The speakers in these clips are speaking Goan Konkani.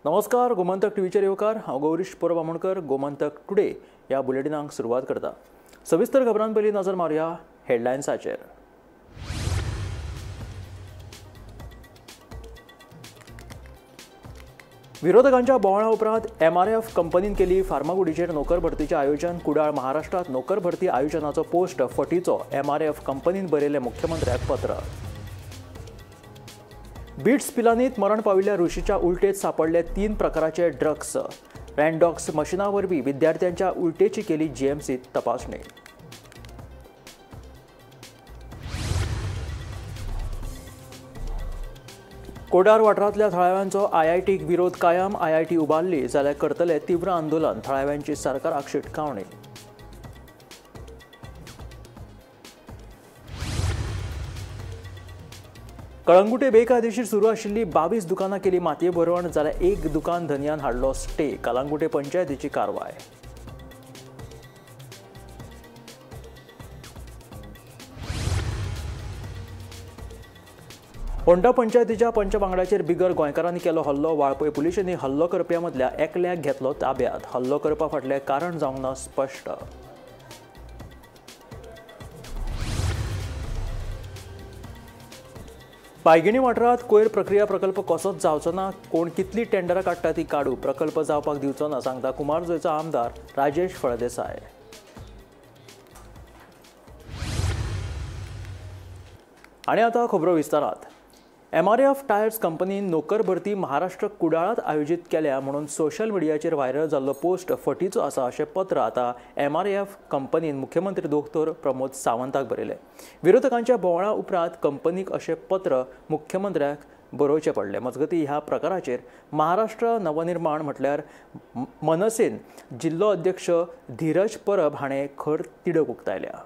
नमस्कार, गोमंतक टीव्हीचेर येवकार. हांव गौरीश परब आमोणकर. गोमंतक टुडे ह्या बुलेटिनाक सुरवात करता. सविस्तर खबरां पयलीं नजर मारुया हेडलायन्साचेर. विरोधकांच्या बोवाळा उपरांत एमआरएफ कंपनीन केली फार्मागुडीचेर नोकर भरतीचें आयोजन. कुडाळ महाराष्ट्रांत नोकर भरती आयोजनाचो पोस्ट फटीचो. एमआरएफ कंपनीन बरयलें मुख्यमंत्र्याक पत्र. बीट्स पिलानीत मरण पाविल्ल्या ऋषीच्या उलटेत सापडले 3 प्रकाराचे ड्रग्स. रँडॉक्स मशिना वरवीं विद्यार्थ्यांच्या उलटेची केली जीएमसीत तपासणी. कोडार वाठारांतल्या थळाव्यांचो आयआयटीक विरोध कायम. आयआयटी उबारली जाल्यार करतले तीव्र आंदोलन. थळाव्यांची सरकाराक शिटकावणी. कळंगुटे बेकायदेशीर सुरू आशिल्ली 22 दुकानां केली मातये भरवण, जाल्यार एक दुकान धनयान हाडलो स्टे. कलांगुटे पंचायतीची कारवाय. होंडा पंचायतीच्या पंच वांगड्याचेर बिगर गोंयकारांनी केलो हल्लो. वाळपय पुलिशेंनी हल्लो करप्या मदल्या एकल्याक घेतलो ताब्यात. हल्लो करपा फाटलें कारण जावंक ना स्पश्ट. बायगिणी वाठारांत कोयर प्रक्रिया प्रकल्प कसोच जावचो ना. कोण कितली टेंडरां काडटा ती काडू, प्रकल्प जावपाक दिवचो ना, सांगता कुमारजुंवेचो आमदार राजेश फळदेसाय. आनी आतां खबरो विस्तारात. एमआरएफ टायर्स कंपनीन नोकर भरती महाराष्ट्र कुडाळांत आयोजीत केल्या म्हणून सोशल मिडियाचेर व्हायरल जाल्लो पोस्ट फटीचो आसा अशें पत्र आतां एमआरएफ कंपनीन मुख्यमंत्री दोतोर प्रमोद सावंताक बरयलें. विरोधकांच्या बोवाळा उपरांत कंपनीक अशें पत्र मुख्यमंत्र्याक बरोवचें पडलें. मजगतीं ह्या प्रकाराचेर महाराष्ट्र नवनिर्माण म्हटल्यार मनसेन जिल्लो अध्यक्ष धीरज परब हाणें खर तिडक उक्तायल्या.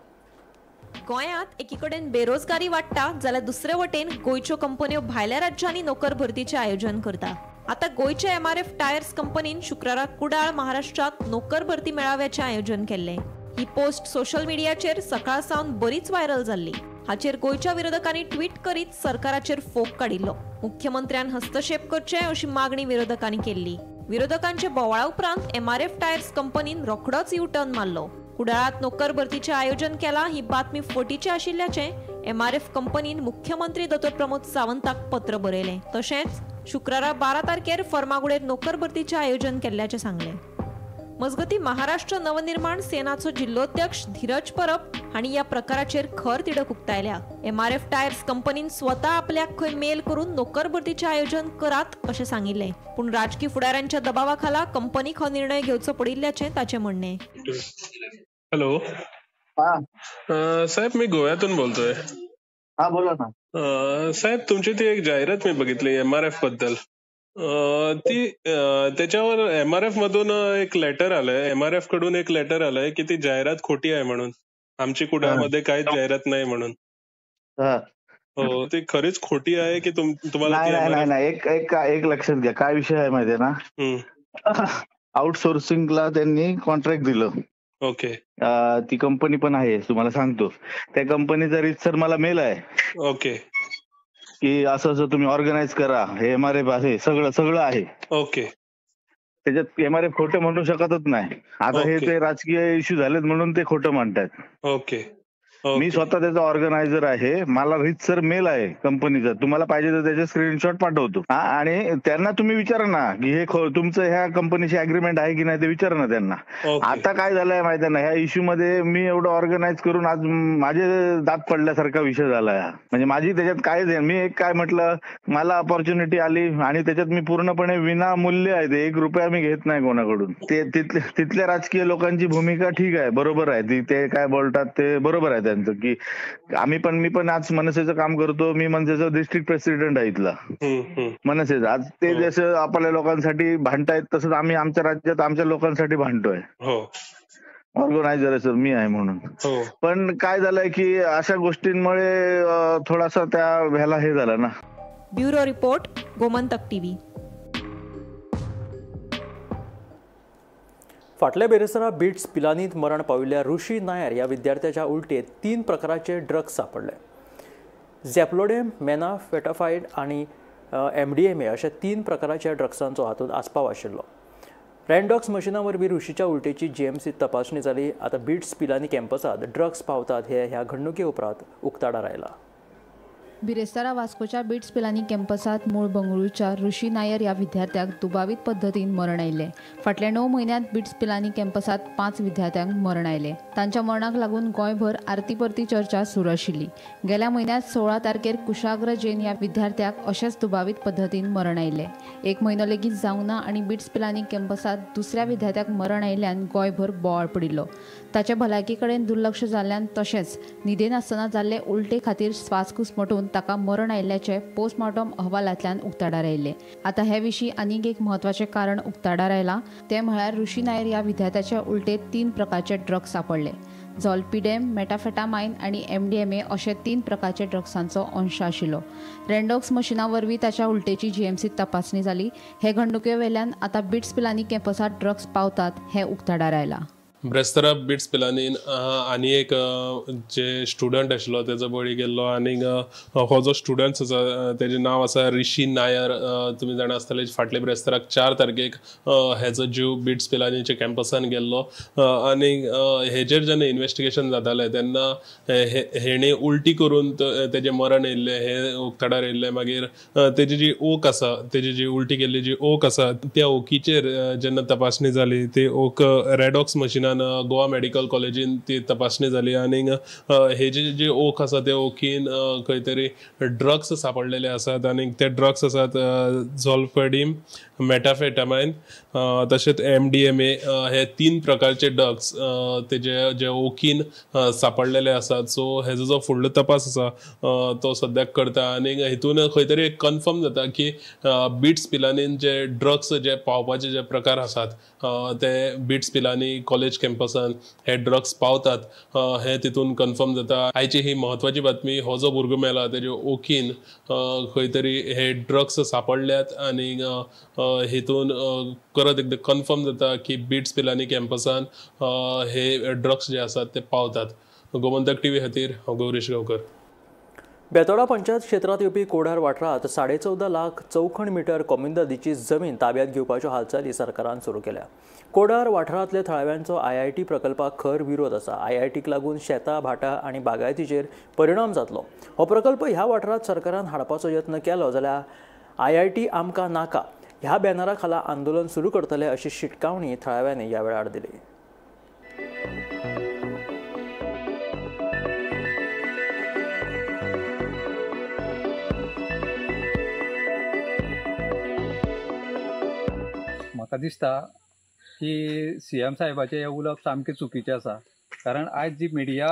गोंयांत एकीकडेन बेरोजगारी वाडटा जाल्यार दुसरे वटेन गोंयच्यो कंपन्यो भायल्या राज्यांनी नोकर भरतीचें आयोजन करता. आतां गोंयच्या एमआरएफ टायर्स कंपनीन शुक्राराक कुडाळ महाराष्ट्रांत नोकर भरती मेळाव्याचें आयोजन केल्लें. ही पोस्ट सोशल मिडियाचेर सकाळ सावन बरीच व्हायरल जाल्ली. हाचेर गोंयच्या विरोधकांनी ट्वीट करीत सरकाराचेर फोग काडिल्लो. मुख्यमंत्र्यान हस्तक्षेप करचे अशी मागणी विरोधकांनी केल्ली. विरोधकांच्या बोवाळा उपरांत एमआरएफ टायर्स कंपनीन रोखडोच यू टर्न मारलो. कुडाळांत नोकर भरतीचें आयोजन केलां ही बातमी फटीची आशिल्ल्याचें एमआरएफ कंपनीन मुख्यमंत्री दोतोर प्रमोद सावंताक पत्र बरयलें. तशेंच शुक्रारा 12 तारखेर फर्मागुडेर नोकर भरतीचें आयोजन केल्ल्याचें सांगलें. मजगतीं महाराष्ट्र नवनिर्माण सेनाचो जिल्लोध्यक्ष धीरज परब हांणी ह्या प्रकाराचेर खर तिडक उक्तायल्या. एमआरएफ टायर्स कंपनीन स्वता आपल्याक खंय मेल करून नोकर भरतीचें आयोजन करात अशें सांगिल्लें. पूण राजकी फुडाऱ्यांच्या दबावा खाला कंपनीक हो निर्णय घेवचो पडिल्ल्याचें ताचें म्हणणें. हॅलो साहेब, मी गोव्यातून बोलतोय. हा बोला ना साहेब. तुमची ती एक जाहिरात मी बघितली एमआरएफ बद्दल. ती त्याच्यावर एमआरएफ मधून एक लेटर आलंय, एमआरएफ कडून एक लेटर आलंय की ती जाहिरात खोटी आहे म्हणून, आमची कुडाळमध्ये काहीच जाहिरात नाही म्हणून. हो, ती खरीच खोटी आहे की तुम्हाला? नाही नाही, एक एक लक्षात घ्या, काय विषय आहे माहितीये ना, आउटसोर्सिंगला त्यांनी कॉन्ट्रॅक्ट दिलं. ओके. ती कंपनी पण आहे, तुम्हाला सांगतो. त्या कंपनीचा रीतसर मला मेल आहे. ओके. की असं असं तुम्ही ऑर्गनाईज करा, हे एमआरएफ आहे, सगळं सगळं आहे. ओके. त्याच्यात एमआरएफ खोटं म्हणू शकतच नाही. आता हे ते राजकीय इश्यू झालेत म्हणून ते खोटं म्हणतात. ओके. मी स्वतः त्याचा ऑर्गनायझर आहे, मला रीतसर मेल आहे कंपनीचा. तुम्हाला पाहिजे तर त्याचे स्क्रीनशॉट पाठवतो. आणि त्यांना तुम्ही विचारा ना की हे तुमचं ह्या कंपनीशी अग्रीमेंट आहे की नाही ते विचारा ना त्यांना. आता काय झालंय माहिती आहे ना, ह्या इश्यू मध्ये मी एवढं ऑर्गनाईज करून आज माझे दात पडल्यासारखा विषय झालाय. म्हणजे माझी त्याच्यात काय, मी एक काय म्हटलं, मला अपॉर्च्युनिटी आली आणि त्याच्यात मी पूर्णपणे विनामूल्य आहे, ते 1 रुपया मी घेत नाही कोणाकडून. ते तिथल्या राजकीय लोकांची भूमिका ठीक आहे, बरोबर आहे, ते काय बोलतात ते बरोबर आहे त्यांचं. की आम्ही पण, मी पण आज मनसेचं काम करतो, मी मनसेचा डिस्ट्रिक्ट प्रेसिडेंट आहे इथला मनसेचा. आज ते जसं आपल्या लोकांसाठी भांडतायत तसंच आम्ही आमच्या राज्यात आमच्या लोकांसाठी भांडतोय. ऑर्गनायझर सर मी आहे म्हणून. पण काय झालंय की अशा गोष्टींमुळे थोडासा त्या ह्याला हे झालं ना. Bureau report, Gomantak TV. फाटल्या बेरेस्तारा बीट्स पिलानीत मरण पाविल्ल्या ऋषी नायर ह्या विद्यार्थ्याच्या उलटेत 3 प्रकाराचे ड्रग्स सापडले. झॅप्लोडेम, मेनाफेटाफायड आनी MDMA अशा 3 प्रकाराच्या ड्रग्सांचो हातूंत आस्पाव आशिल्लो. रँडॉक्स मशिना वरवीं ऋषीच्या उलटेची जीएमसीत तपासणी जाली. आतां बिट्स पिलानी कॅम्पसांत ड्रग्स पावतात हे ह्या घडणुके उपरांत उक्ताडार आयला. बिरेस्तारा वास्कोच्या बिट्स पिलानी कॅम्पसांत मूळ बंगळुरूच्या ऋषी नायर ह्या विद्यार्थ्याक दुबावीत पद्दतीन मरण आयिल्लें. फाटल्या 9 म्हयन्यांत बिट्स पिलानी कॅम्पसांत 5 विद्यार्थ्यांक मरण आयलें. तांच्या मरणाक लागून गोंयभर आरती परती चर्चा सुरू आशिल्ली. गेल्या म्हयन्यांत 16 तारखेर कुशाग्र जैन ह्या विद्यार्थ्याक अशेंच दुबावीत पद्दतीन मरण आयिल्लें. 1 म्हयनो लेगीत जावंक ना आनी बिट्स पिलानी कॅम्पसांत दुसऱ्या विद्यार्थ्याक मरण आयिल्ल्यान गोंयभर बोवाळ पडिल्लो. ताचे भलायकी कडेन दुर्लक्ष जाल्ल्यान तशेंच न्हिदेनासतना जाल्ले उलटे खातीर श्वास घुस्मटून ताका मरण आयिल्ल्याचें पोस्टमॉर्टम अहवालांतल्यान उक्ताडार आयिल्लें. आतां हे विशीं आनीक एक म्हत्वाचें कारण उक्ताडार आयलां, तें म्हळ्यार ऋषी नायर ह्या विद्यार्थ्याच्या उलटेंत 3 प्रकारचे ड्रग्स सांपडले. झॉल्पिडेम, मेटाफेटामायन आनी MDMA अशे 3 प्रकारचे ड्रग्सांचो अंश आशिल्लो. रँडॉक्स मशिना वरवीं ताच्या उलटेची जीएमसीत तपासणी जाली. हे घडणुके वेल्यान आतां बिट्स पिलानी कॅम्पसांत ड्रग्स पावतात हें उक्ताडार आयलां. ब्रेस्तारा बिट्स पिलानीन आनी एक जे स्टुडंट आशिल्लो तेजो बळी गेल्लो आनीक हो जो स्टुडंट आसा तेजें नांव आसा ऋषी नायर. तुमी जाणा आसतले फाटले ब्रेस्ताराक 4 तारखेक हेजो जीव बिट्स पिलानीच्या कॅम्पसान गेल्लो आनी हेजेर जेन्ना इन्वेस्टिगेशन जातालें तेन्ना हेणें उलटी करून तेजें मरण येयल्लें हें उक्ताडार येयल्लें. मागीर तेजी जी ओक आसा, तेजी जी उलटी केल्ली जी ओक आसा त्या ओकीचेर जेन्ना तपासणी जाली ती ओक रेडॉक्स मशिनान गोवा मेडिकल कॉलेजीन ती तपासणी जाली आनी हेजी जी ओक आसा त्या ओकीन खंय तरी ड्रग्स सापडलेले आसात आनी ते ड्रग्स आसात झॉल्फेडीम, मेटाफेटामायन तशेंच MDMA हे 3 प्रकारचे ड्रग्स तेजे जे ओकीन सापडलेले आसात. सो हेजो जो फुडलो तपास आसा तो सद्याक करता आनी हितून खंय तरी एक कन्फर्म जाता की बिट्स पिलानीन जे ड्रग्स जे पावपाचे जे प्रकार आसात ते बिट्स पिलानी कॉलेज कॅम्पसान हे ड्रग्स पावतात हे तितून कन्फर्म जाता. आयची ही म्हत्वाची बातमी, हो जो भुरगो मेला तेजे ओकीन खंय तरी हे ड्रग्स सापडल्यात आनी हितून परत एकदां कन्फर्म जाता की बिट्स पिलानी कॅम्पसान हे ड्रग्स जे आसात ते पावतात. गोमंतक टीव्ही खातीर हांव गौरीश गांवकर. बेतोडा पंचायत क्षेत्रांत येवपी कोडार वाठारांत 14.5 लाख चौखण मिटर कोमुनिदादीची जमीन ताब्यात घेवपाच्यो हालचाली सरकारान सुरू केल्या. कोडार वाठारांतल्या थळाव्यांचो IIT प्रकल्पाक खर विरोध आसा. IITक लागून शेतां, भाटां आनी बागायतीचेर परिणाम जातलो. हो प्रकल्प ह्या वाठारांत सरकारान हाडपाचो यत्न केलो जाल्यार IIT आमकां नाका ह्या बॅनरा खाला आंदोलन सुरू करतले अशी शिटकावणी थळाव्यांनी ह्या वेळार दिली. म्हाका दिसता की सीएम साहेबाचें हें उलोवप सामकें चुकीचें आसा. कारण आयज जी मिडिया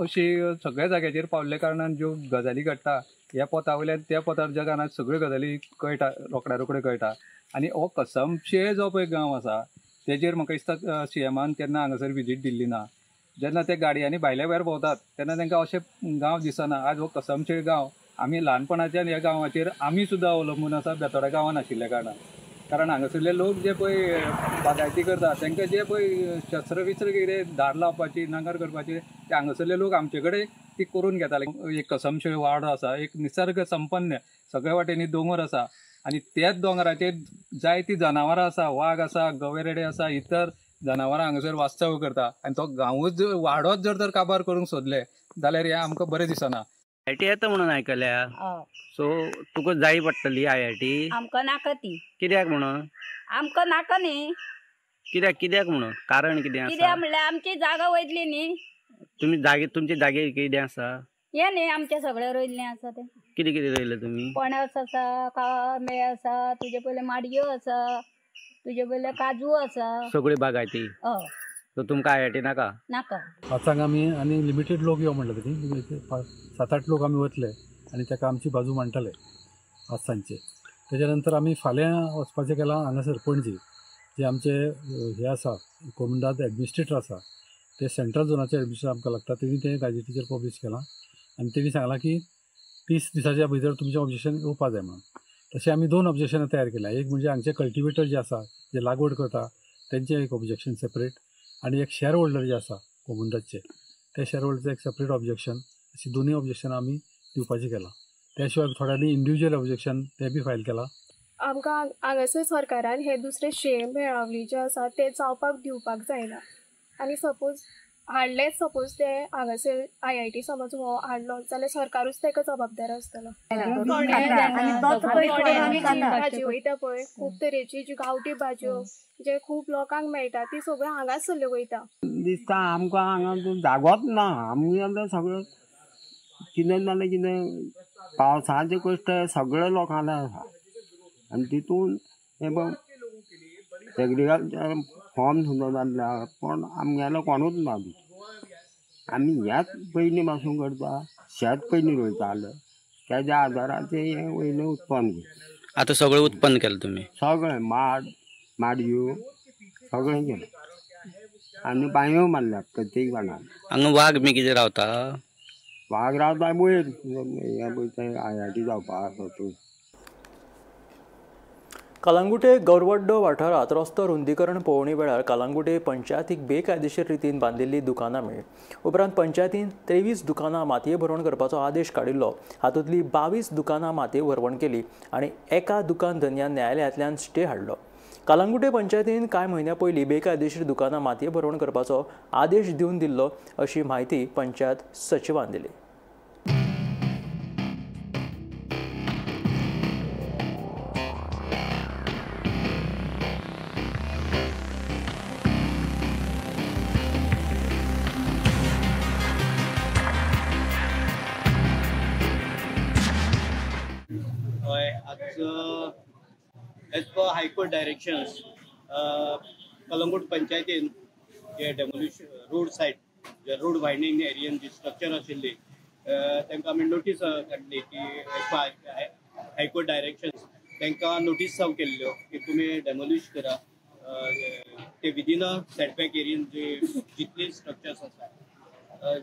अशी सगळ्या जाग्याचेर पावल्ल्या कारणान ज्यो गजाली घडटा ह्या पोता वयल्यान त्या पोतार जगान आज सगळ्यो गजाली कळटा, रोखड्या रोखड्यो कळटा. आनी हो कसमशे जो पळय गांव आसा तेजेर म्हाका दिसता सीएमान तेन्ना हांगासर विजीट दिल्ली ना. जेन्ना ते गाडयांनी भायल्या भायर भोंवतात तेन्ना तांकां अशें गांव दिसना. आज हो कसमशे गांव आमी ल्हानपणाच्यान ह्या गांवाचेर आमी सुद्दां अवलंबून आसा बेतोडा गांवान आशिल्ल्या कारणान. कारण हांगासरले लोक जे पळय बागायती करता तांकां जे पळय शस्त्र विस्त्र कितें धार लावपाची, नांगर करपाची, ते हांगासरले लोक आमचे कडेन ती करून घेताले. एक कसमशे वाडो आसा, एक निसर्ग संपन्न, सगळे वाटेंनी दोंगर आसा आनी त्याच दोंगराचेर जायतीं जनावरां आसा, वाग आसा, गवे रेडे आसा, इतर जनावरां हांगासर वास्तव्य करता आनी तो गांवूच वाडोच जर तर काबार करूंक सोदले जाल्यार हें आमकां बरें दिसना. IIT येता म्हणून आयकल्या, सो तुका जाय पडटली IIT? आमकां नाका ती. कित्याक म्हणून? आमकां नाका न्ही. कित्याक कित्याक म्हणून? कारण कितें आसा? कित्याक म्हणल्यार आमची जागा वयतली न्ही. तुमी जागे, तुमचे जागे कितें आसा? हें न्ही आमचें सगळें रोयल्लें आसा तें. कितें कितें रोयलें तुमी? पणस आसा, कांबे आसा, तुजे पयले माडयो आसा, तुजे पयले काजू आसा, सगळी बागायती. हय. सो तुमकां IIT नाका? नाका. पांचांक आमी आनी लिमिटेड लोक यो म्हणलें तेणी, 7-8 लोक आमी वतले आनी ताका आमची बाजू मांडटले आज सांजचे. तेच्या नंतर आमी फाल्यां वचपाचें केलां हांगासर पणजी, जे आमचे हे आसा कोमुनिदाद एडमिनिस्ट्रेटर आसा ते सेंट्रल झोनाचे एडमिनिस्ट्रेटर आमकां लागता, तेणी तें गाजेटीचेर पब्लीश केलां आनी तेणी सांगलां की 30 दिसाच्या भितर तुमचें ऑब्जेक्शन येवपा जाय म्हणून. तशें आमी 2 ऑब्जेक्शनां तयार केल्यां. एक म्हणजे हांगचे कल्टिवेटर जे आसा, जे लागवड करता तेंचें एक ऑब्जेक्शन सेपरेट, आनी एक शेअर होल्डर जे आसा कोमुनिदादचे ते शेअर होल्डरचें एक सेपरेट ऑब्जेक्शन. अशी दोनूय ऑब्जेक्शनां आमी दिवपाचें केलां. त्या शिवाय थोड्यांनी इंडिव्हिज्युअल ऑब्जेक्शन ते बी फायल केला. आमकां हांगासर सरकारान हे दुसरे शे मेळावली जे आसा ते जावपाक दिवपाक जायना आनी सपोज हाडलेच सपोज ते हांगासर IIT समज हो हाडलो जाल्यार सरकारूच ताका जबाबदार आसतलो. भाजी वयता पळय खूब तरेची जी गांवठी भाजयो जे खूब लोकांक मेळटा ती सगळ्यो हांगाच सरल्यो वयता. दिसता आमकां हांगा जागोच ना. आमी आतां सगळें कितें जालें कितें पावसाचे कश्ट सगळे लोकांक आसा आनी तितून हे पळय एग्रीकल्चर फॉर्म सुद्दां जाल्ले आसा पूण आमगेलो कोणूच ना. आमी ह्याच पयलीं पासून करता, शेत पयलीं रोयताले तेज्या आदाराचेर हें वयलें उत्पन्न घेता. आतां सगळें उत्पन्न केलें तुमी? सगळें माड माडयो सगळें केलें आनी बांयो मारल्या प्रत्येक जाणान. हांगा वाग बी कितें रावता? वाग रावता वयर हें पळय तें IIT जावपा आसा थंय. कलांगुटे गौरवड्डो वाठारांत रस्तो रुंदीकरण पळोवणी वेळार कलांगुटे पंचायतीक बेकायदेशीर रितीन बांदिल्लीं दुकानां मेळ्ळीं. उपरांत पंचायतीन 23 दुकानां मातये भरवण करपाचो आदेश काडिल्लो. हातूंतलीं 22 दुकानां मातये भरवण केली आनी एका दुकान धनयान न्यायालयांतल्यान स्टे हाडलो. कलांगुटे पंचायतीन कांय म्हयन्यां पयलीं बेकायदेशीर दुकानां मातये भरवण करपाचो आदेश दिवन दिल्लो अशी म्हायती पंचायत सचिवान दिली. As per High Court directions, Calangute पंचायतीन जे डेमोलिशन रोड सायड जे रोड वायंडींग एरियन जी स्ट्रक्चर आशिल्ली तांकां आमी नोटीस काडली की एज पर हायकोर्ट डायरेक्शन्स तांकां नोटीस सर्व केल्ल्यो की तुमी डेमोलिश करा ते विदीन अ सेटबॅक एरियन जे जितली स्ट्रक्चर्स आसा.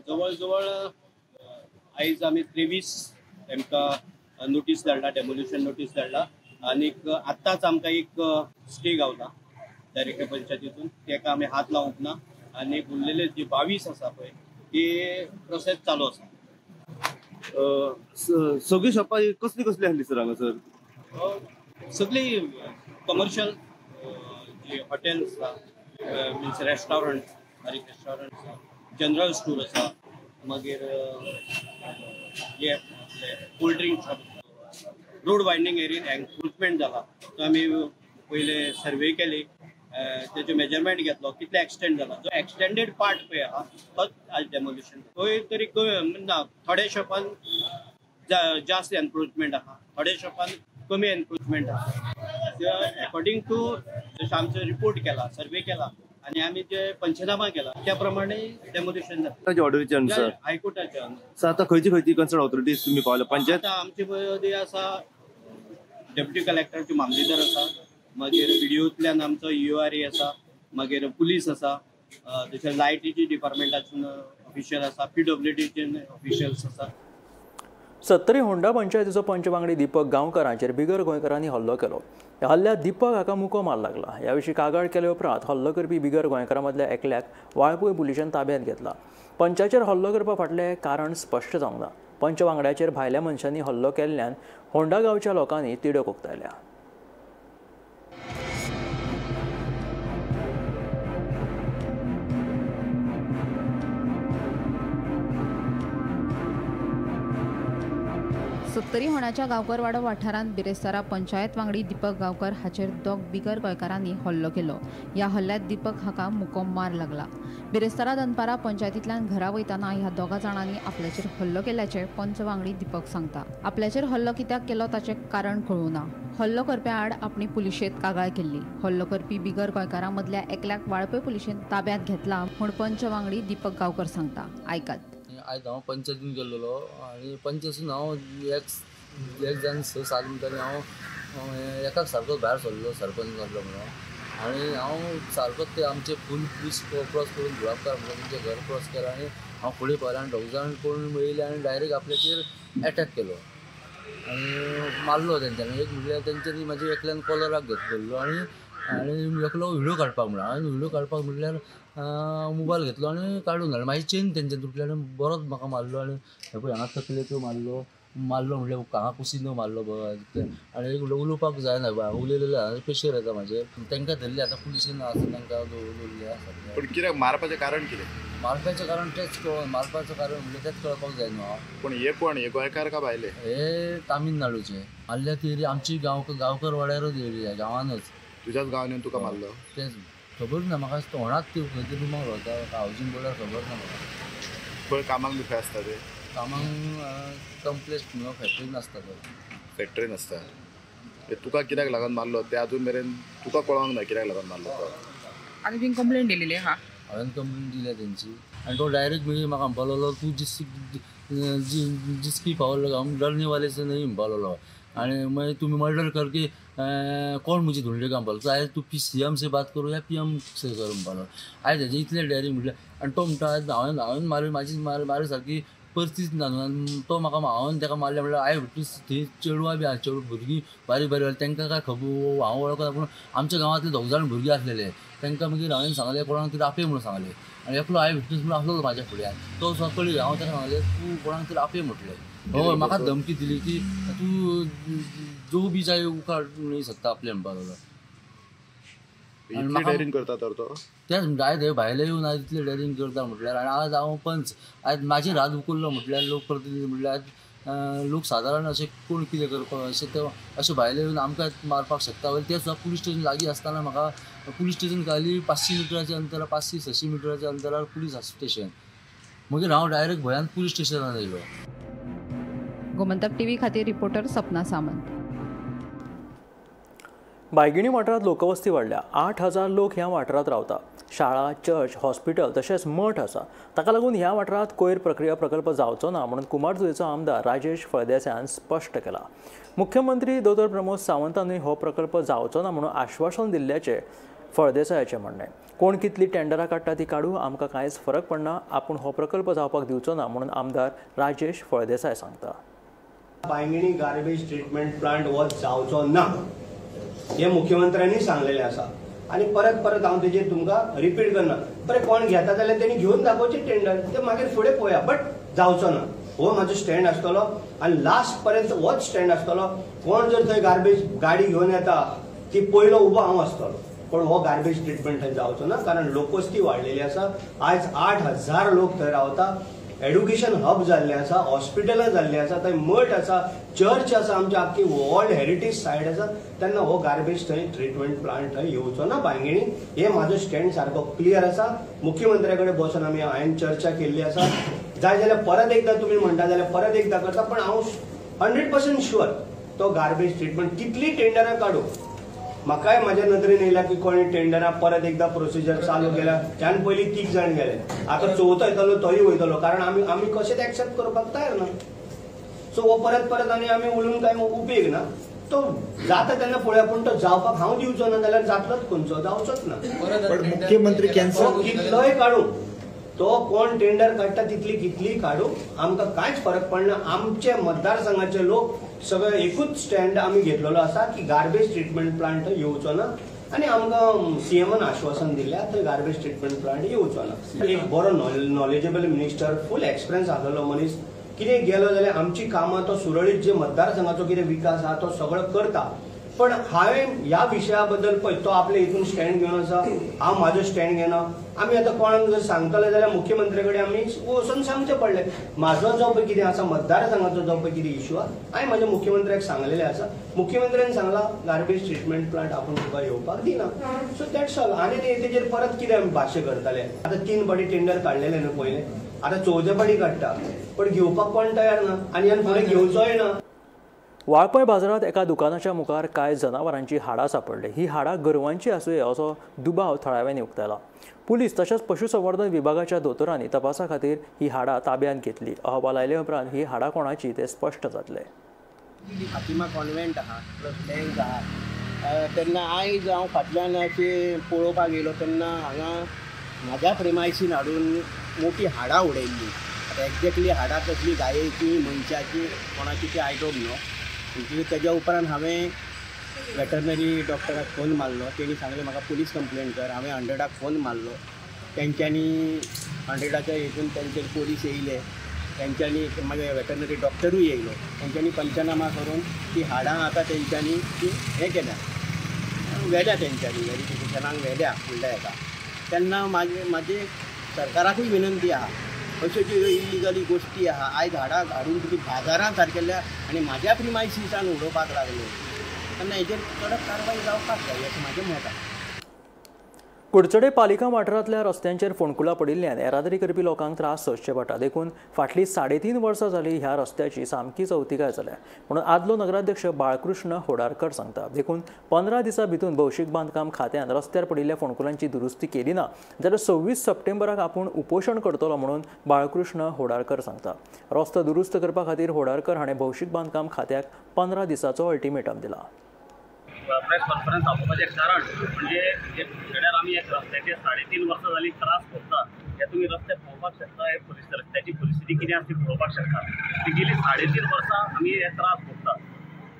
जवळ जवळ आयज आमी 23 तांकां नोटीस धाडला, डेमोलिशन नोटीस धाडला आनीक आत्ताच आमकां एक स्टे गावला डायरेक्टर पंचायतीतून, ताका आमी हात लावंक ना आनी उरलेले जे 22 आसा पळय ती प्रोसेस चालू आसा. सगळीं शॉपां कसली कसली आसली सर हांगासर? सगळी कमर्शियल जे हॉटेल्स आसा, मिन्स रेस्टॉरंट, बारीक रेस्टॉरंट आसा, जनरल स्टोर आसा, मागीर हे आपले cold drink shop, road winding एरियन encroachment जाला तो आमी पयले सर्वे केली, तेजे मेजरमेंट घेतलो कितले एक्सटेंड जाला, जो एक्सटेंडेड पार्ट पळय आहा तोच आज डेमोलिशन. खंय तरी ना थोड्या शॉपान जास्त एनक्रोचमेंट आहा, थोड्या शॉपान कमी एनक्रोचमेंट आहा. एकॉर्डिंग टू जशें आमचो रिपोर्ट केला, सर्वे केला आनी आमी जे पंचनामा केला त्या प्रमाणे डेमोलिशन जाता. ऑर्डरीच्या अनुसार हायकोर्टाच्या अनुसार. सर आतां खंयची खंयची कन्सर्न ऑथॉरिटीज तुमी पावल्या पंचायत? आतां आमचे मदीं आसा डेप्युटी कलेक्टराचे मामलेदार आसा, मागीर विडियोंतल्यान आमचो URA आसा, मागीर पुलीस आसा, तशें लायटीची डिपार्टमेंटासून ऑफिशियल आसा, PWDचे ऑफिशियल्स आसा. सत्तरी होंडा पंचायतीचो पंच वांगडी दीपक गांवकर हांचेर बिगर गोंयकारांनी हल्लो केलो. ह्या हल्ल्यात दीपक हाका मुको मार लागला. ह्या विशीं कागाळ केले उपरांत हल्लो करपी बिगर गोंयकारां मदल्या एकल्याक वाळपय पुलिशेन ताब्यांत घेतला. पंचाचेर हल्लो करपा फाटलें कारण स्पश्ट जावंक ना. पंच वांगड्याचेर भायल्या मनशांनी हल्लो केल्ल्यान होंडा गांवच्या लोकांनी तिडक उक्तायल्या. सत्तरी होणाच्या गांवकरवाडो वाठारांत बिरेस्तारा पंचायत वांगडी दीपक गांवकर हाचेर दोग बिगर गोंयकारांनी हल्लो केलो. ह्या हल्ल्यात दीपक हाका मुको मार लागला. बिरेस्तारा दनपारा पंचायतींतल्यान घरा वयताना ह्या दोगा जाणांनी आपल्याचेर हल्लो केल्याचें पंच वांगडी दीपक सांगता. आपल्याचेर हल्लो कित्याक केलो ताचें कारण कळूं ना. हल्लो करप्या आड आपणी पुलिशेंत कागाळ केल्ली. हल्लो करपी बिगर गोंयकारां मदल्या एकल्याक वाळपय पुलिशेन ताब्यांत घेतला म्हूण पंच वांगडी दीपक गांवकर सांगता. आयकात. आयज हांव पंचायतीन गेल्लो आनी पंचायतीन हांव एक जावन 6-7 मिनटांनी हांव एकाक सारको भायर सरलो, सरपंच जाल्लो म्हणून. आनी हांव सारको ते आमचे फूल ब्रीज क्रॉस करून धुळापकार म्हणून तेंचें घर क्रॉस केलें आनी हांव फुडें पावलें आनी दोग जाण कोण येयले आनी डायरेक्ट आपल्याचेर एटॅक केलो आनी मारलो तेंच्यांनी. एक म्हणल्यार तेंच्यांनी म्हाजे एकल्यान कॉलराक घेतलो आनी आनी एकलो व्हिडियो काडपाक म्हणलो आनी व्हिडियो काडपाक म्हणल्यार मोबायल घेतलो आनी काडून हाडलो. म्हाजी चेन तेंच्यान तुटली आनी बरोच म्हाका मारलो आनी हे पळय हांगा तकलेक मारलो, मारलो म्हणल्यार हांगा कुशीन मारलो आनी एक उलोवपाक जायना, उलयलें प्रेशर येता म्हाजेर. तांकां धरले आतां पुलिशेन आसा तांकां दवरले आसा. पूण कित्याक मारपाचें कारण कितें? मारपाचें कारण तेंच मारपाचें कारण म्हणल्यार तेंच कळपाक जाय न्हू. पूण हे कोण, हे गोंयकार काय भायले? हे तामिळनाडूचे. मारल्या ती एरिया आमची गांवकर वाड्यारूच एरिया, गांवानच. तुज्याच गांवान येवन तुका मारलो? तेंच खबर ना म्हाका, तोंडात ती खंय तरी रुमाक रावता, हावजींग बोर्डार खबर ना म्हाका. खंय कामाक बी खंय आसता ते? कामाक कंप्लेक्स म्हणून फॅक्टरीन आसता ते. फॅक्टरीन आसता. तुका कित्याक लागून मारलो ते अजून मेरेन तुका कळोंक ना कित्याक लागून मारलो तो? आनी तुवें कंप्लेन दिलेली आहा? हांवें कंप्लेन दिल्या तेंची. आनी तो डायरेक्ट मागीर म्हाका म्हणपाक लागलो तूं जिसकी पावर लगा हम डरने वाले से नहीं म्हणपाक लागलो. आनी मागीर तुमी मर्डर करके कोण मुझे ढूंढेगा म्हणपाक लागलो. आयज तूं सी एम से बात करूं या पी एम से कर म्हणपाक लागलो. आयज हेजें इतलें डॅरिंग म्हटल्यार. आनी तो म्हणटा हांवें हांवें मार म्हाजी मार सारकी परिस्थिती ना न्हू. तो म्हाका हांवें ताका मारलें म्हणल्यार I witness थंय चेडवां बी आसा, चेडूं भुरगीं बारीक बारीक, तांकां काय खबर हांव वळखना. पूण आमच्या गांवांतले दोग जाण भुरगीं आसलेले, तांकां मागीर हांवें सांगलें कोणाक तरी आपय म्हणून सांगलें. आनी एकलो I witness म्हणून आसलो म्हाज्या फुड्यान, तो कळ्ळी हांव ताका सांगलें तूं कोणाक तरी आपय म्हटलें. हय म्हाका धमकी दिली की तूं जो बी जाय उखाड नहीं सकता आपलें म्हणपाक लागलो. इतली डॅरिंग करता तर तो? तेंच म्हणटा आयज हे भायले येवन आयज इतले डॅरिंग करता म्हटल्यार. आनी आज हांव पंच, आयज म्हाजेर हात उखल्लो म्हटल्यार लोकप्रतिनिधी म्हटल्यार आयज लोक सादारण अशें कोण कितें करपाक अशें ते अशें भायले येवन आमकां मारपाक शकता. वयर तें सुद्दां पुलीस स्टेशन लागीं आसतना म्हाका पुलीस स्टेशन खाली 500 मिटराच्या अंतरार, 500-600 मिटराच्या अंतरार पुलीस स्टेशन. मागीर हांव डायरेक्ट भंयान पुलीस स्टेशनान येयलो. गोमंतक टीव्ही खातीर रिपोर्टर सपना सामंत. बायगिणी वाठारांत लोकवस्ती वाडल्या. 8,000 लोक ह्या वाठारांत रावता. शाळा, चर्च, हॉस्पिटल तशेंच मठ आसा. ताका लागून ह्या वाठारांत कोयर प्रक्रिया प्रकल्प जावचो ना म्हणून कुमारजुंवेचो आमदार राजेश फळदेसायान स्पश्ट केला. मुख्यमंत्री दोतोर प्रमोद सावंतानूय हो प्रकल्प जावचो ना म्हणून आश्वासन दिल्ल्याचें फळदेसायाचें म्हणणें. कोण कितली टेंडरां काडटा ती काडूं, आमकां कांयच फरक पडना, आपूण हो प्रकल्प जावपाक दिवचो ना म्हणून आमदार राजेश फळदेसाय सांगता. बायंगिणी गार्बेज ट्रिटमेंट प्लांट हो जावचो ना हे मुख्यमंत्र्यांनी सांगलेलें आसा आनी परत परत हांव तेजेर तुमकां रिपीट करना. बरें कोण घेता जाल्यार तेणी घेवन दाखोवचें टेंडर, ते मागीर फुडें पळोवया, बट जावचो ना हो म्हाजो स्टँड आसतलो आनी लास्ट पर्यंत होच स्टँड आसतलो. कोण जर थंय गार्बेज गाडी घेवन येता ती पयलो उबो हांव आसतलो, पण हो गार्बेज ट्रिटमेंट थंय जावचो ना, कारण लोकवस्ती वाडलेली आसा. आयज 8,000 लोक थंय रावता. एड्युकेशन हब जाल्लें आसा, हॉस्पिटलां जाल्लीं आसा, थंय मठ आसा, चर्च आसा, आमची आख्खी वर्ल्ड हेरिटेज सायट आसा. तेन्ना हो गार्बेज थंय ट्रिटमेंट प्लांट थंय येवचो ना बायंगिणी. हे म्हाजो स्टँड सारको क्लियर आसा. मुख्यमंत्र्या कडेन बसून आमी हांवें चर्चा केल्ली आसा. जाय जाल्यार परत एकदां तुमी म्हणटा जाल्यार परत एकदां करता, पण हांव 100% शुअर तो गार्बेज ट्रिटमेंट कितली टेंडरां काडूं, म्हाकाय म्हाज्या नदरेन येयला की कोणी टेंडरां परत एकदां प्रोसिजर चालू केल्या. त्यान पयलीं 3 जाण गेले, आतां चवथो येतलो तोय वयतलो, कारण आमी आमी कशेंच एक्सेप्ट करपाक तयार ना. सो हो परत परत आनी आमी उलोवन कांय उपेग ना. तो जाता तेन्ना पळोवया, पूण तो जावपाक हांव दिवचो ना जाल्यार जातलोच खंयचो, जावचोच ना. मुख्यमंत्री कॅन्सल कितलोय काडूं, तो कोण टेंडर काडटा तितली कितली काडूं, आमकां कांयच फरक पडना. आमचे मतदारसंघाचे लोक सगळे एकूच स्टँड आमी घेतलेलो आसा की गार्बेज ट्रिटमेंट प्लांट येवचो ना, आनी आमकां सीएमान आश्वासन दिल्लें थंय गार्बेज ट्रिटमेंट प्लांट येवचो ना. एक बरो नॉलेजेबल मिनिस्टर, फूल एक्सपिरियन्स आसलेलो मनीस कितें गेलो जाल्यार आमची कामां तो सुरळीत जे मतदारसंघाचो कितें विकास आहा तो सगळो करता. पण हांवें ह्या विशया बद्दल पळय तो आपले हितून स्टँड घेवन आसा, हांव म्हाजो स्टँड घेना. आमी आतां कोणाक जर सांगतले जाल्यार मुख्यमंत्र्या कडेन आमी वचून सांगचें पडलें. म्हाजो जो पळय कितें आसा मतदारसंघाचो जो पळय कितें इशू आहा हांवें म्हाज्या मुख्यमंत्र्याक सांगलेलें आसा. मुख्यमंत्र्यान सांगलां गार्बेज ट्रिटमेंट प्लांट आपूण तुका येवपाक दिना. So that's all. आनी तेजेर परत कितें आमी भाशे करतले. आतां 3 फावटी टेंडर काडलेलें न्हू पयलें, आतां चवथे फावटी काडटा, पण घेवपाक कोण तयार ना आनी ह्यान फुडें घेवचोय ना. वाळपय बाजारांत एका दुकानाच्या मुखार कांय जनावरांची हाडां सांपडली. ही हाडां गोरवांची आसुये असो दुबाव थळाव्यांनी उक्तायला. पुलीस तशेंच पशुसंवर्धन विभागाच्या दोतोरांनी तपासा खातीर ही हाडां ताब्यांत घेतली. अहवाल आयले उपरांत ही हाडां कोणाची ते स्पश्ट जातले. फातिमा कॉन्व्हेंट आहा, प्लस बँक आहा. तेन्ना आयज हांव फाटल्यान अशें पळोवपाक येयलो तेन्ना हांगा म्हाज्या प्रेमायसीन हाडून मोटी हाडां उडयल्ली. आतां एक्झॅक्टली हाडां कसली, गायेची, मनशाची, कोणाची ती I don't know. म्हणजे तेज्या उपरांत हांवें वेटरनरी डॉक्टराक फोन मारलो. तेणी सांगलें म्हाका पुलीस कंप्लेन कर. हांवें 100 फोन मारलो. तेंच्यांनी 100 हितून तेंचे पोलीस येयले. तेंच्यांनी मागीर वेटरनरी डॉक्टरूय येयलो, तेंच्यांनी पंचनामा करून ती हाडां आतां तेंच्यांनी ती हें केल्या, व्हेल्या, तेंच्यांनी वेरिफिकेशनाक व्हेल्या फुडल्या हेका. तेन्ना म्हाजी सरकाराकूय विनंती आहा, अश्यो ज्यो इल्लिगली गोश्टी आहा आयज हाडां हाडून तुमी बाजारांत सारकेल्या आनी म्हाज्या प्रिमायसिसान उडोवपाक लागले तेन्ना हेजेर कडक कारवाय जावपाक जाय अशें म्हाजें मत आहा. कुडचडे पालिका वाठारांतल्या रस्त्यांचेर फोंडकुलां पडिल्ल्यान येरादारी करपी लोकांक त्रास सोंसचे पडटा. देखून फाटलीं 3.5 वर्सां जालीं ह्या रस्त्याची सामकी चवतिकाय जाल्या म्हणून आदलो नगराध्यक्ष बाळकृष्ण होडारकर सांगता. देखून 15 दिसां भितर भौशीक बांदकाम खात्यान रस्त्यार पडिल्ल्या फोंडकुलांची दुरुस्ती केली ना जाल्यार 26 सप्टेंबराक आपूण उपोशण करतलो म्हणून बाळकृष्ण होडारकर सांगता. रस्तो दुरुस्त करपा खातीर होडारकर हाणें भौशीक बांदकाम खात्याक 15 दिसांचो अल्टिमेटम दिला. प्रेस कॉन्फरन्स आपोवपाचें कारण म्हणजे हे कुडचड्यार आमी एक रस्त्याचे 3.5 वर्सां जालीं त्रास भोगता. हे तुमी रस्ते पळोवपाक शकता, हे रस्त्याची परिस्थिती कितें आसा ती पळोवपाक शकता. ती गेली 3.5 वर्सां आमी हे त्रास भोगता.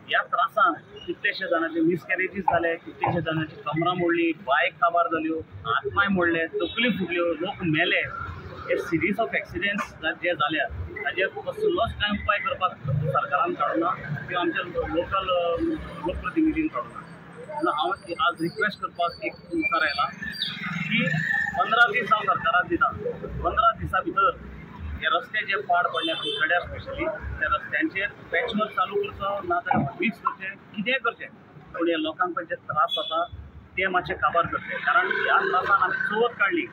ह्या त्रासान कितलेशे जाणांचे मिसकॅरेजीस जाले, कितलेशे जाणांची कमरां मोडली, बायक काबार जाल्यो, हात पांय मोडले, तकली फुटल्यो, लोक मेले. हे सिरीज ऑफ एक्सिडेंट्स जे जाल्या ताजेर कसलोच कांय उपाय करपाक सरकारान काडूना किंवा आमच्या लोकल लोकप्रतिनिधीन काडूना. म्हणून हांव आज रिक्वेस्ट करपाक एक मुखार आयला की 15 दीस हांव सरकाराक दिता. 15 दिसां भितर हे रस्ते जे पाड पडल्या कुडचड्यार स्पेशली त्या रस्त्यांचेर पॅचवर्क चालू करचो, ना जाल्यार मिक्स करचें, कितेंय करचें, पूण हे लोकांक जे त्रास जाता ते मातशे काबार करचे. कारण ह्या त्रासान आमी चवथ काडली,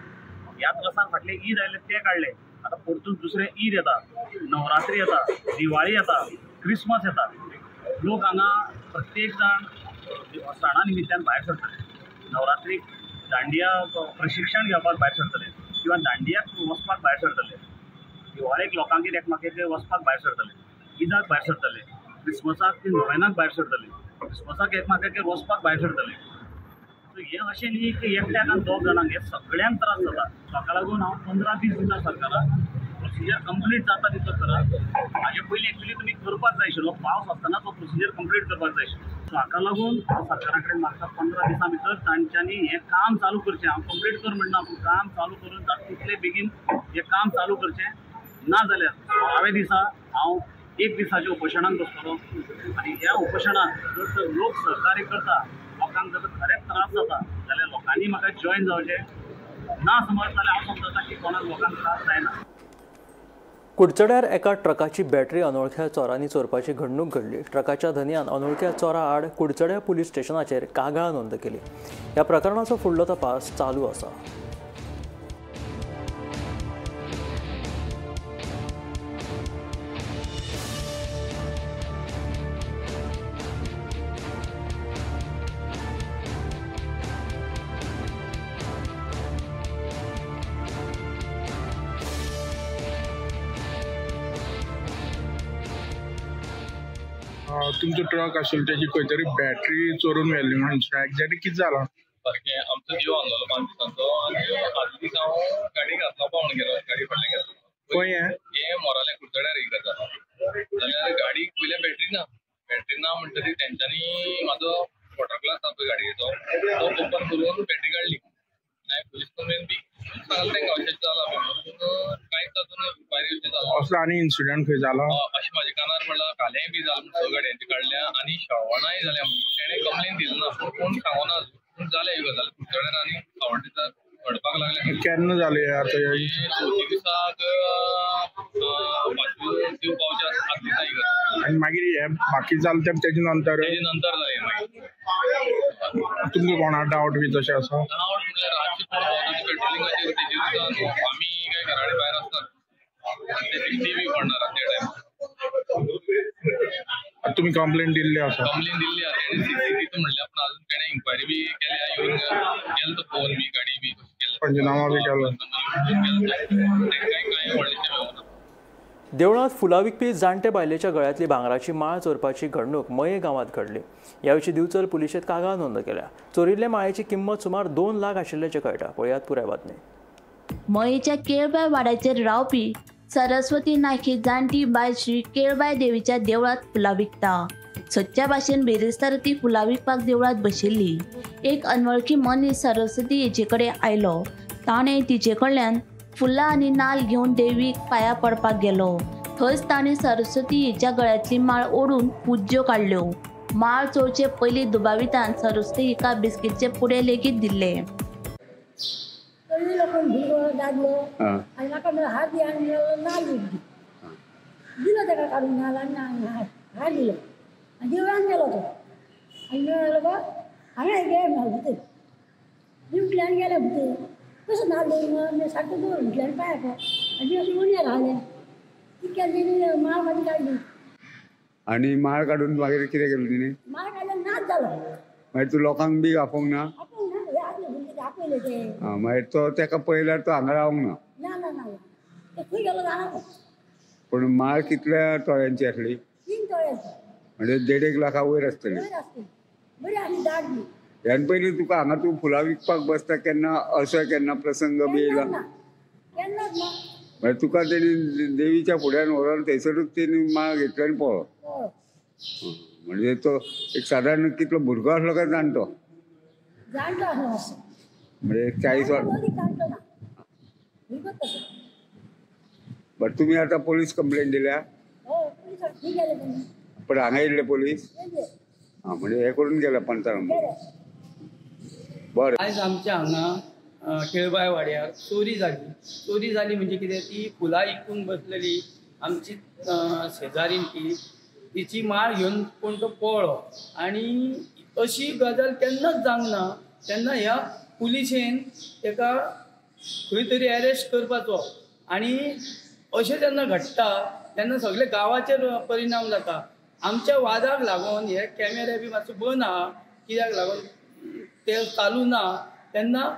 ह्या त्रासान फाटले ईद आयले ते काडले, आतां परतून दुसरें ईद येता, नवरात्री येता, दिवाळी येता, क्रिसमस येता. लोक हांगा प्रत्येक जाण सणा निमित्तान भायर सरतले, नवरात्रीक दांडिया प्रशिक्षण घेवपाक भायर सरतले किंवा दांडियाक वचपाक भायर सरतले, दिवाळेक लोकांगेर एकमेकांगेर वचपाक भायर सरतले, ईदाक भायर सरतले, क्रिसमसाक ती नोवेनाक भायर सरतले, क्रिसमसाक एकमेकांगेर वचपाक भायर सरतले. सो हें अशें न्ही की एकट्याक आनी दोग जाणांक, हे सगळ्यांक त्रास जाता. ताका लागून हांव 15 दीस दिता सरकाराक, प्रोसिजर कंप्लीट जाता तितलो करात. हाजे पयलीं एक्चुली तुमी करपाक जाय आशिल्लो, पावस आसतना तो प्रोसिजर कंप्लीट करपाक जाय आशिल्लो. सो हाका लागून हांव सरकारा कडेन मागता 15 दिसां भितर तांच्यांनी हें काम चालू करचें. हांव कंप्लीट कर म्हणना, पूण काम चालू करून जाता तितले बेगीन हें काम चालू करचें. ना जाल्यार 16व्या दिसा हांव 1 दिसाच्या उपोशणाक बसतलो आनी ह्या उपोशणाक जर लोक सहकार्य करता, लोकांक जर खरेंच त्रास जाता जाल्यार लोकांनी म्हाका जॉयन जावचें. ना समज जाल्यार हांव समजता की कोणाक लोकांक त्रास जायना. कुडचड्यार एका ट्रकाची बॅटरी अनोळख्या चोरांनी चोरपाची घडणूक घडली. ट्रकाच्या धनयान अनोळख्या चोरा आड कुडचड्या पुलीस स्टेशनाचेर कागाळ नोंद केली. ह्या प्रकरणाचो फुडलो तपास चालू आसा. तुमचो ट्रक आशिल्लो तेजी खंय तरी बॅटरी चोरून व्हेल्ली म्हणून एक्झॅक्टली कितें जालां? सारकें आमचो देव आहलोलो 5 दिसांचो आनी आदल्या दिसा हांव गाडी घातला पावण गेलो, गाडी फाटल्यान घेतलो. खंय हें? हें मोरालें कुडचड्यार एक गजाल. जाल्यार गाडीक पयलें बॅटरी ना, बॅटरी ना म्हणटकीर तेंच्यांनी म्हाजो वॉटर ग्लास आसा पळय गाडयेचो तो ओपन करून बॅटरी काडली. हांवें पुलीस कंप्लेन बी सांगलें तेंकां अशें जालां म्हणून, पूण कांयच अजून इन्क्वायरी अशें जालां. असलो आनी इन्सिडंट खंय जाला? अशें म्हाज्या कानार पडलां, कालेंय बी जालां म्हूण 6 गाडयांची काडल्या आनी श्रवणाय जाल्या म्हणून तेणें कंप्लेन दिली ना, पूण कोण सांगना अजून. पूण जालें ही गजाल कुडचड्यार आनी सावड्डें घडपाक लागलें. केन्ना जालें आतां? चवथी दिसाक पांचव्यो देव पावच्या आदल्या दिसा ही गजाल. आनी मागीर हें बाकी जालें तें तेजे नंतर? तेजे नंतर जालें मागीर. तुमकां कोणा डावट बी तशें आसा? डावट म्हणल्यार रातची कोण भोंवता ती पेट्रोलिंगाचेर तेजेर न्हू, आमी काय घरा कडेन भायर आसतात आनी ते दिश्टी बी पडना त्या टायमार. तुमी कंप्लेन दिल्ली आसा? कंप्लेन दिल्ली आसा, तेणें सीसीटीव्ही म्हणल्या, पूण अजून तेणें इन्क्वायरी बी केल्या, येवन गेलो तो पळोवन बी गाडी बी कशी केल्या, पंचनामा बी केलो, तेंकां कांय व्हडलेंशें मेळना. देवळांत फुलां विकपी जाण्टे बायलेच्या गळ्यांतली भांगराची माळ चोरपाची घडणूक मये गांवांत घडली. ह्या विशीं दिवचल पुलिशेंत कागाळ नोंद केल्या. चोरिल्ले माळेची किंमत सुमार 2 लाख आशिल्ल्याचें कळटा. पळयात पुराय बातमी. मयेच्या केळबाय वाड्याचेर रावपी सरस्वती नायक ही जाणटी बायल श्री केळबाय देवीच्या देवळांत फुलां विकता. सदच्या भाशेन बिरेस्तार ती फुलां विकपाक देवळांत बशिल्ली. एक अनवळखी मनीस सरस्वती हिचे कडेन आयलो. ताणें तिचे कडल्यान फुलां आनी नाल घेवन देवीक पांयां पडपाक गेलो. थंयच तांणी सरस्वती हिच्या गळ्यांतली माळ ओडून पुज्यो काडल्यो. माळ चोरचे पयलीं दुबावितान सरस्वती हिका बिस्कीटचे पुडे लेगीत दिल्ले. आनी माळ काडून मागीर कितें केलें तिणें? माळ काडल्यार नाच जालो. मागीर तूं लोकांक बी आपोवंक ना? आपोवंक ना, आपयले ते. मागीर तो तेका पळयल्यार तो हांगा रावंक ना? ना ना ना, ते खंय गेलो जाणा. पूण माळ कितल्या तोळ्यांची आसली? 3 तोळ्यांची. म्हणजे 1.5 लाखा वयर आसतली. वयर आसतली, बरी आसली दाट बी. ह्यान पयलीं तुका हांगा तूं फुलां विकपाक बसता केन्ना असो केन्ना प्रसंग बी येयला? केन्नाच ना. मागीर तुका तेणी देवीच्या फुड्यान व्हरोन थंयसरूच तेणी माळ घेतली आनी पळो. म्हणजे तो एक साधारण कितलो भुरगो आसलो काय जाणटो? जाणटो आसलो. म्हणजे 40 वर्सां. बरं, तुमी आतां पोलीस कंप्लेन दिल्या? पण हांगा येयल्ले पोलीस? आं, म्हणजे हे करून गेले पंचनामो. बरें. आयज आमच्या हांगा केळबाय वाड्यार चोरी जाली. चोरी जाली म्हणजे कितें, ती फुलां इकून बसलेली आमची शेजारीन, ती तिची माळ घेवन कोण तो पळ्ळो. आनी अशी गजाल केन्नाच जावंक ना. तेन्ना ह्या पुलिशेन ताका खंय तरी अरेस्ट करपाचो. आनी अशें जेन्ना घडटा तेन्ना सगळे गांवाचेर परिणाम जाता. आमच्या वादाक लागून हे कॅमेरे बी मातसो बंद आहा, कित्याक लागून ते चालू ना. तेन्ना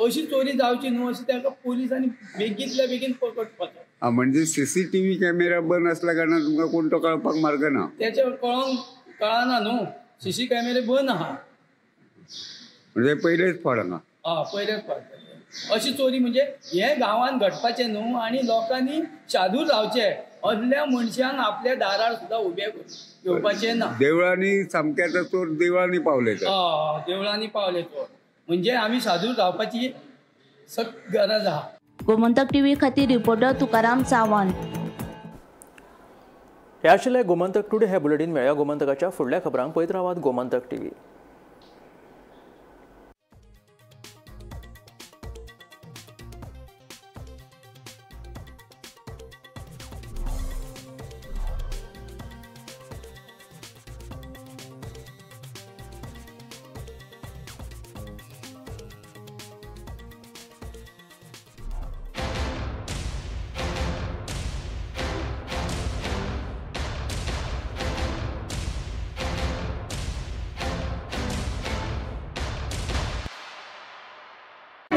अशी चोरी जावची न्हू अशी ताका पुलिसांनी बेगींतल्या बेगीन पकडपाचो. म्हणजे सीसीटीव्ही कॅमेरा बंद आसल्या कारणान तुमकां कोण तो कळपाक मार्ग ना? तेचे कळोंक कळना न्हू, सीसी कॅमेरे बंद आहा. म्हणजे पयलेच फावट हांगा? हय, पयलेच फावट अशी चोरी. म्हणजे हे गांवांत घडपाचें न्हू आनी लोकांनी शादूर रावचें. असल्या मनशांक आपल्या दारार सुद्दां उबे घेवपाचें ना. देवळांनी सामके आतां चोर देवळांनी पावले. हय, देवळांनी पावले चोर. म्हणजे आमी सादूर रावपाची सक्त गरज आहा. गोमंतक टीव्ही खातीर रिपोर्टर तुकाराम सावंत. हे आशिल्ले गोमंतक टुडे हे बुलेटीन. मेळ्या गोमंतकाच्या फुडल्या खबरांक पळयत रावात गोमंतक टीव्ही.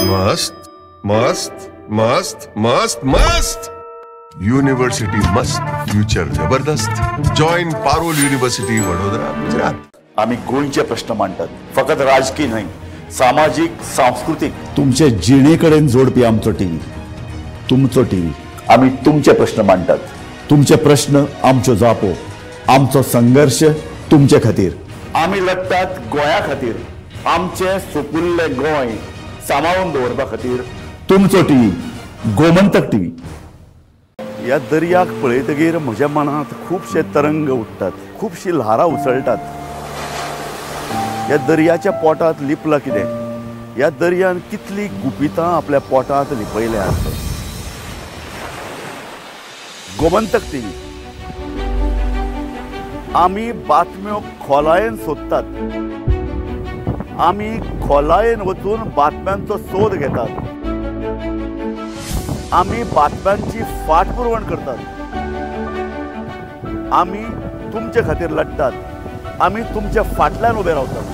मस्त मस्त मस्त मस्त मस्त युनिव्हर्सिटी मस्त, फ्युचर जबरदस्त. Join Parul university, Vadodara, Gujarat. आम्ही गोंयचे प्रश्न मांडटात, फकत राजकीय न्हय, सामाजीक, सांस्कृतीक. तुमचे जिणेकडेन जोडपी आमचो टीव्ही, तुमचो टीव्ही. आम्ही तुमचे प्रश्न मांडटात, तुमचे प्रश्न आमच्यो जापो, आमचो संघर्ष तुमचे खातीर. आम्ही लढतात गोंया खातीर, आमचे सुपुल्ले गोंय सांबाळून दवरपा खातीर. तुमचो टीव्ही, गोमंतक टीव्ही. ह्या दर्याक पळयतगीर म्हज्या मनांत खुबशे तरंग उठ्ठात, खुबशी ल्हारां उसळटात. ह्या दर्याच्या पोटांत लिपलां कितें? ह्या दर्यान कितलीं गुपितां आपल्या पोटांत लिपयल्यांत. गोमंतक टीव्ही. आमी बातम्यो खोलायेन सोदतात, आमी खोलायेन वचून बातम्यांचो सोद घेतात, आमी बातम्यांची फाटपुरवण करतात, आमी तुमचे खातीर लढतात, आमी तुमच्या फाटल्यान उबे रावतात.